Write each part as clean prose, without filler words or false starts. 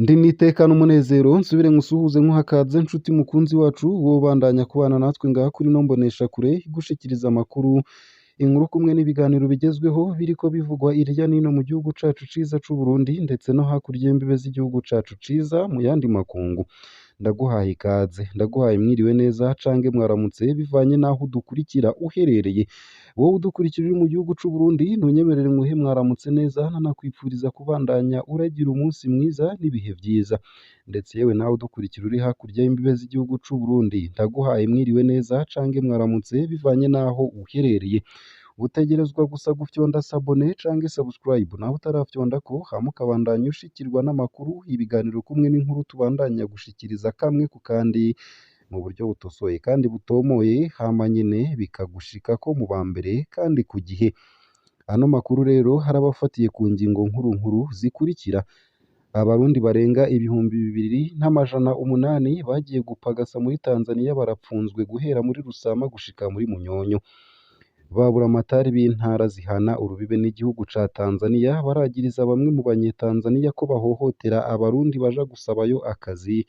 Ndi n'iteka n'umunezero nsubire nkusuhuze nkuhakaze nshuti mukunzi wacu wowe ubandanya kubana natwe ngaha kuri ino mboneshakure igushikiriza amakuru, inkuru kumwe n'ibiganiro bigezweho biriko bivugwa irya nino mu gihugu cacu ciza c'u Burundi ndetse no hakurya y'imbibe z'igihugu cacu ciza mu yandi makungu. Ndaguhaye ikaze, ndaguhaye mwiriwe neza cange mwaramutse bivanye n'aho udukurikira uherereye. Wowe udukurikira uri mu gihugu c'u Burundi ntunyemerere nguhe mwaramutse neza nanakwipfuriza kubandanya uragira umunsi mwiza n'ibihe vyiza. Ndetse yewe nawe udukurikira uri hakurya y'imbibe z'igihugu c'u Burundi ndaguhaye mwiriwe neza cange mwaramutse bivanye n'aho uherereye. Utegerezwa gusa gufyonda s'abonner canke subscribe naho utarafyondako hama ukabandanya ushikirwa n'amakuru, ibiganiro kumwe n'inkuru tubandanya gushikiriza kamwe ku kandi mu buryo butosoye kandi butomoye, hama nyene bikagushikako mu ba mbere kandi ku gihe. Ano makuru rero harabafatiye ku ngingo nkuru nkuru zikurikira: Abarundi barenga 2800 bagiye gupagasa muri Tanzania barapfunzwe guhera muri Rusama gushika muri Munyonyo. Ba buramatari b'intara zihana urubibe n'igihugu ca Tanzania baragiriza bamwe mu banyetanzania ko bahohotera abarundi baja gusabayo akazi,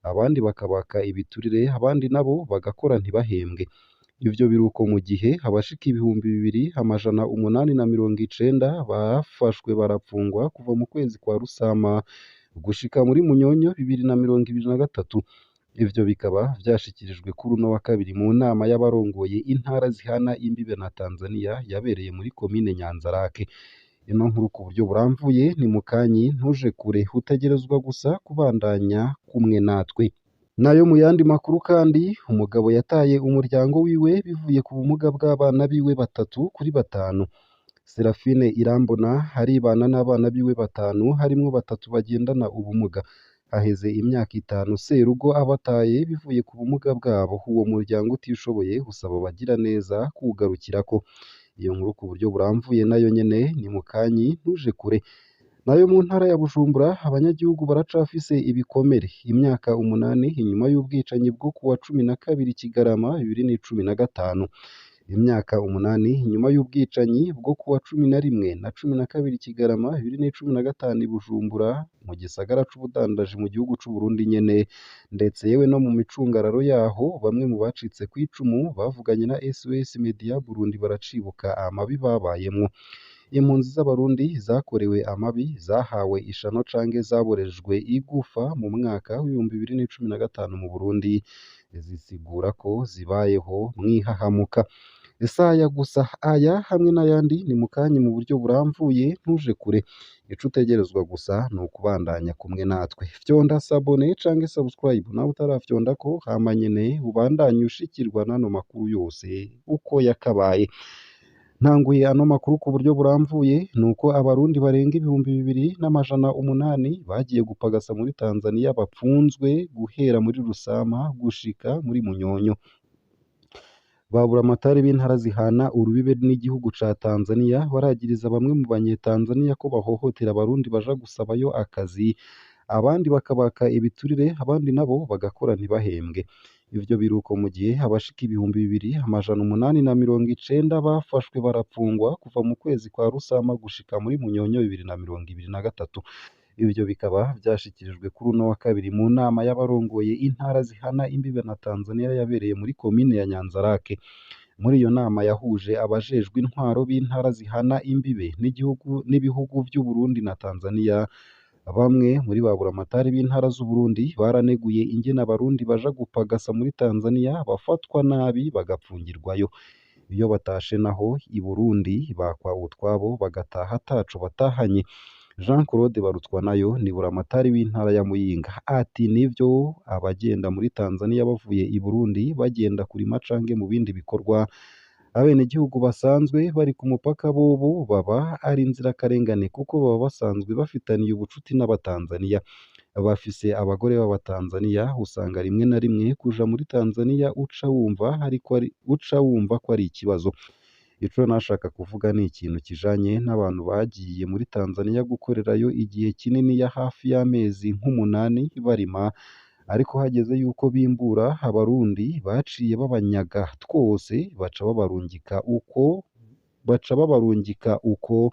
abandi bakabaka ibiturire, abandi nabo bagakora ntibahembwe. Ivyo biruko mu gihe abashika 2890 bafashwe barapfungwa kuva mu kwezi kwa Rusama gushika muri Munyonyo 2023. Ivyo bikaba vyashikirijwe kuri uno wa kabiri mu nama y'abarongoye intara zihana imbibe na Tanzania yabereye muri komine Nyanzarake. Ino nkuru ku buryo buramvuye ni mukanyi ntuje kure, utegerezwa gusa kubandanya kumwe natwe. Nayo mu yandi makuru kandi, umugabo yataye umuryango wiwe bivuye ku bumuga bw'abana biwe batatu kuri batanu. Serafine Irambona aribana n'abana biwe batanu harimwo batatu bagendana ubumuga. Haheze imyaka 5 serugo abataye bivuye ku bumuga bwabo. Uwo muryango utishoboye usaba abagiraneza kuwugarukirako. Iyo nkuru ku buryo buramvuye nayo nyene ni mukanyi ntuje kure. Nayo mu ntara ya Bujumbura abanyagihugu baracafise ibikomere imyaka 8 inyuma y'ubwicanyi bwo kuwa 12 Kigarama 2015. Imyaka 8 inyuma y'ubwicanyi bwo kuwa 11 na 12 Kigarama 2015 i Bujumbura mu gisagara c'ubudandaji mu gihugu c'u Burundi nyene, ndetse yewe no mu micungararo yaho bamwe mu bacitse kw'icumu bavuganye na SOS Media Burundi baracibuka amabi babayemwo. Impunzi z'Abarundi zakorewe amabi zahawe ishano canke zaborejwe igufa mu mwaka w'2015 mu Burundi zisigura ko zibayeho mwihahamuka. Isaya gusa aya hamwe n'ayandi ni mukanyi mu buryo buramvuye ntuje kure. Ico utegerezwa gusa ni ukubandanya kumwe natwe. Fyonda s'abonner canke subscribe nawe utarafyondako hama nyene ubandanye ushikirwa n'ano makuru yose uko yakabaye. Ntanguye ano makuru ku buryo buramvuye nuko abarundi barenga 2800 bagiye gupagasa muri Tanzania bapfunzwe guhera muri Rusama gushika muri Munyonyo. Ba buramatari b'intara zihana urubibe n'igihugu ca Tanzania baragiriza bamwe mu banyetanzania ko bahohotera abarundi baja gusabayo akazi, abandi bakabaka ibiturire, abandi nabo bagakora ntibahembwe. Ivyo biruko mu gihe abashika 2890 bafashwe barapfungwa kuva mu kwezi kwa Rusama gushika muri Munyonyo 2023. Ivyo bikaba vyashikirijwe kuri uno wa kabiri mu nama y'abarongoye intara zihana imbibe na Tanzania yabereye muri komine ya Nyanzarake. Muri iyo nama yahuje abajejwe intwaro b'intara zihana imbibe n'igihugu n'ibihugu vy'u Burundi na Tanzania, bamwe muri ba buramatari b'intara z'u Burundi baraneguye ingene abarundi baja gupagasa muri Tanzania bafatwa nabi bagapfungirwayo. Iyo batashe naho i Burundi bakwa utwabo bagataha ataco batahanye. Jean Claude Barutwanayo ni buramatari w'intara ya Muyinga ati nivyo abagenda muri Tanzania bavuye i Burundi bagenda kurima canke mu bindi bikorwa, abenegihugu basanzwe bari ku mupaka bobo baba ari inzirakarengane kuko baba basanzwe bafitaniye ubucuti n'abatanzania. Bafise abagore b'abatanzania, usanga rimwe na rimwe kuja muri Tanzania uca wumva ariko ari uca wumva ko ari ikibazo. Ico nashaka kuvuga ni ikintu kijanye n'abantu bagiye muri Tanzania gukorerayo igihe kinini ya hafi y'amezi nk'umunani barima, ariko hageze yuko bimbura abarundi baciye babanyaga twose baca babarungika uko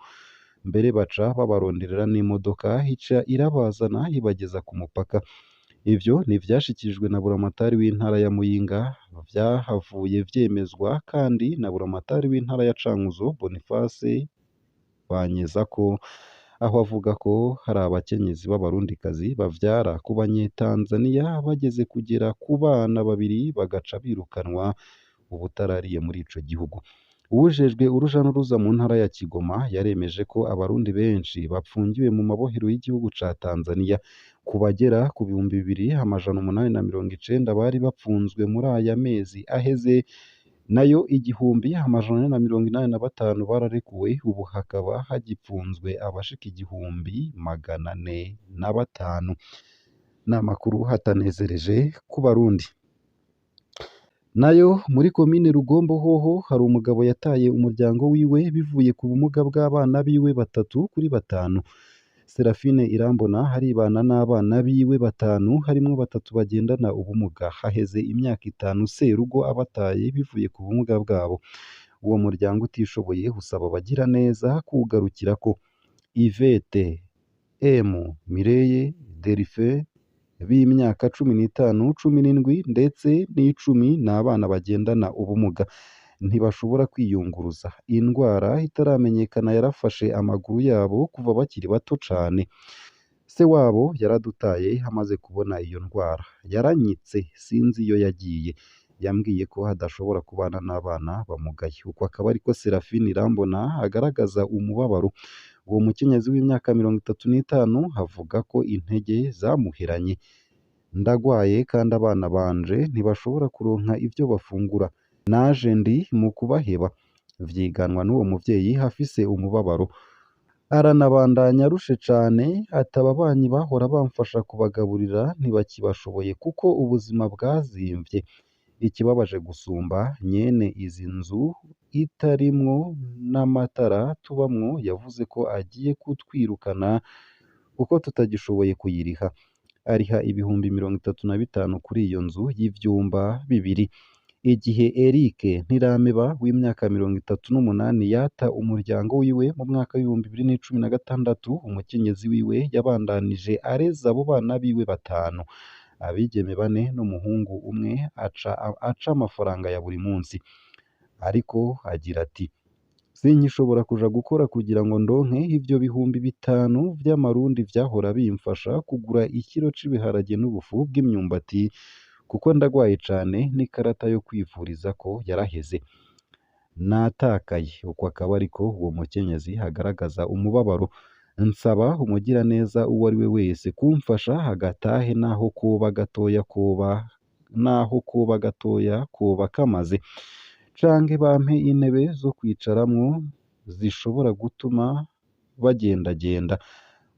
Mbere baca babaronderera n'imodoka ica irabazana ibageza ku mupaka. Ivyo ni ivyashikirijwe na buramatari w'intara ya Muyinga, vyahavuye vyemezwa kandi na buramatari w'intara ya Cankuzo Boniface Banyezako, aho avuga ko hari abakenyezi b'abarundikazi bavyara ku banyetanzaniya bageze kugera ku bana babiri bagaca birukanwa ubutarariye muri ico gihugu. Uwujejwe uruja n'uruza mu ntara ya Kigoma yaremeje ko abarundi benshi bapfungiwe mu mabohero y'igihugu ca Tanzania. Ku bagera ku 2890 bari bapfunzwe muri aya mezi aheze, nayo 1485 bararekuwe, ubu hakaba hagipfunzwe abashika 1405. Ni amakuru atanezereje ku barundi. Nayo muri komine Rugombo hoho hari umugabo yataye umuryango wiwe bivuye ku bumuga bw'abana biwe 3 kuri 5. Serafine Irambona aribana n'abana biwe 5 harimwo 3 bagendana ubumuga. Haheze imyaka 5 serugo abataye bivuye ku bumuga bwabo. Uwo muryango utishoboye usaba abagiraneza kuwugarukirako. Yvette M Mireye Delphin b'imyaka 15, 17 ndetse n'icumi ni abana bagendana ubumuga, ntibashobora kwiyunguruza. Indwara itaramenyekana yarafashe amaguru yabo kuva bakiri bato cane. Se wabo yaradutaye amaze kubona iyo ndwara, yaranyitse sinzi iyo yagiye. Yambwiye ko adashobora kubana n'abana bamugaye. Uko akaba ariko Serafine Irambona agaragaza umubabaro. Uwo mukenyezi w'imyaka 35 avuga ko intege zamuheranye. Ndagwaye kandi abana banje ntibashobora kuronka ivyo bafungura, naje ndi mu kubaheba. Vyiganwa n'uwo muvyeyi afise umubabaro. Aranabandanya arushe cane, ati ababanyi bahora bamfasha kubagaburira ntibakibashoboye kuko ubuzima bwazimvye. Ikibabaje gusumba, nyene izi nzu itarimwo n'amatara tubamwo yavuze ko agiye kutwirukana kuko tutagishoboye kuyiriha. Ariha 35,000 kuri iyo nzu y'ivyumba 2. Igihe Eric Ntirameba w'imyaka 38 yata umuryango wiwe mu mwaka w'2016, umukenyezi wiwe yabandanije areze abo bana biwe 5, abigeme 4 n'umuhungu umwe, aca amafaranga ya buri munsi. Ariko agira ati: sinkishobora kuja gukora kugira ngo ndonke ivyo 5,000 vy'amarundi vyahora bimfasha kugura ikiro c'ibiharage n'ubufu bw'imyumbati, kuko ndagwaye cane n'ikarata yo kwivurizako yaraheze. Natakaye. Uko akaba ariko uwo mukenyezi agaragaza umubabaro. Nsaba umugiraneza uwo ari we wese kumfasha agatahe naho koba gatoya koba kamaze, canke bampe intebe zo kwicaramwo zishobora gutuma bagendagenda.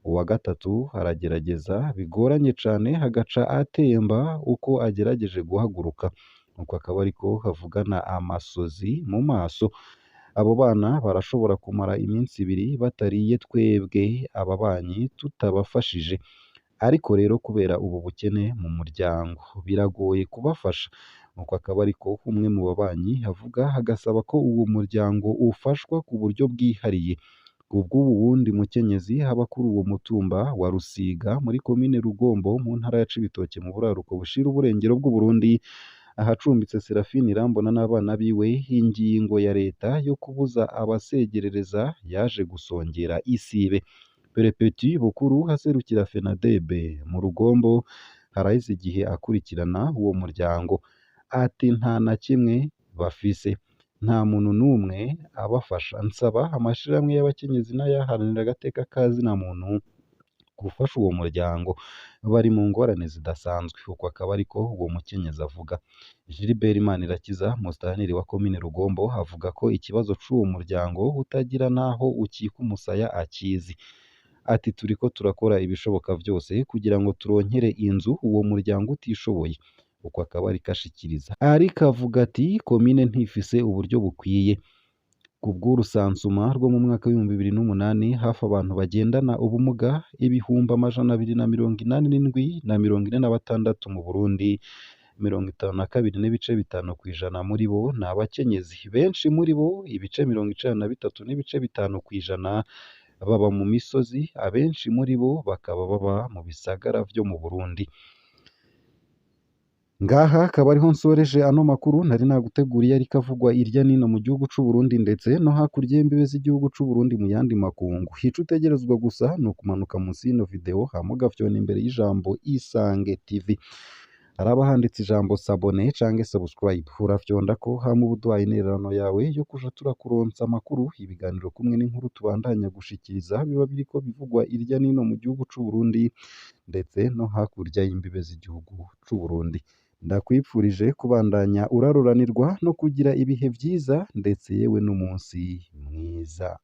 Uwa gatatu aragerageza bigoranye cane agaca atemba uko agerageje guhaguruka. Uko akaba ariko avugana amasozi mu maso. Abo bana barashobora kumara iminsi 2 batariye twebwe ababanyi tutabafashije. Ariko rero kubera ubu bukene mu muryango biragoye kubafasha. Uko akaba ariko umwe mu babanyi avuga, agasaba ko uwo muryango ufashwa ku buryo bwihariye. Kubw'ubu wundi mukenyezi aba kuri uwo mutumba wa Rusiga muri komine Rugombo mu ntara ya Cibitoke mu buraruko bushira uburengero bw'Uburundi, ahacumbitse Serafine Irambona n'abana biwe, ingingo ya leta yo kubuza abasegerereza yaje gusongera isibe. Perepeti Bukuru aserukira FENADEB mu Rugombo haraheze igihe akurikirana uwo muryango. Ati nta na kimwe bafise, nta muntu n'umwe abafasha. Nsaba amashirahamwe y'abakenyezi n'ayaharanira agateka ka zina muntu gufasha uwo muryango, bari mu ngorane zidasanzwe. Uko akaba ariko uwo mukenyezi avuga. Gilbert Manirakiza, musitanteri wa komine Rugombo, avuga ko ikibazo c'uwo muryango utagira n'aho ukika umusaya akizi. Ati turiko turakora ibishoboka vyose kugira ngo turonkere inzu uwo muryango utishoboye. Uko akaba ariko ashikiriza. Ariko avuga ati komine ntifise uburyo bukwiye. Kubw'urusansuma rwo mu mwaka w'2008 hafi abantu bagendana ubumuga 287,046 mu Burundi, 52.5% muri bo ni abakenyezi. Benshi muri bo ibice 93.5% baba mu misozi, abenshi muri bo bakaba baba mu bisagara vyo mu Burundi. Ngaha akaba ariho nsoreje ano makuru nari naguteguriye ariko avugwa irya nino mu gihugu c'u Burundi ndetse no hakurya y'imbibe z'igihugu c'u Burundi mu yandi makungu. Ico utegerezwa gusa ni ukumanuka munsi y'ino video hama ugafyona imbere y'ijambo Isange TV. Haraba handitse ijambo s'abonner canke subscribe, urafyondako hama uba uduhaye intererano yawe yo kuja turakuronsa amakuru, ibiganiro kumwe n'inkuru tubandanya gushikiriza biba biriko bivugwa irya nino mu gihugu c'u Burundi ndetse no hakurya y'imbibe z'igihugu c'u Burundi. Ndakwipfurije kubandanya uraruranirwa no kugira ibihe vyiza ndetse yewe n'umunsi mwiza.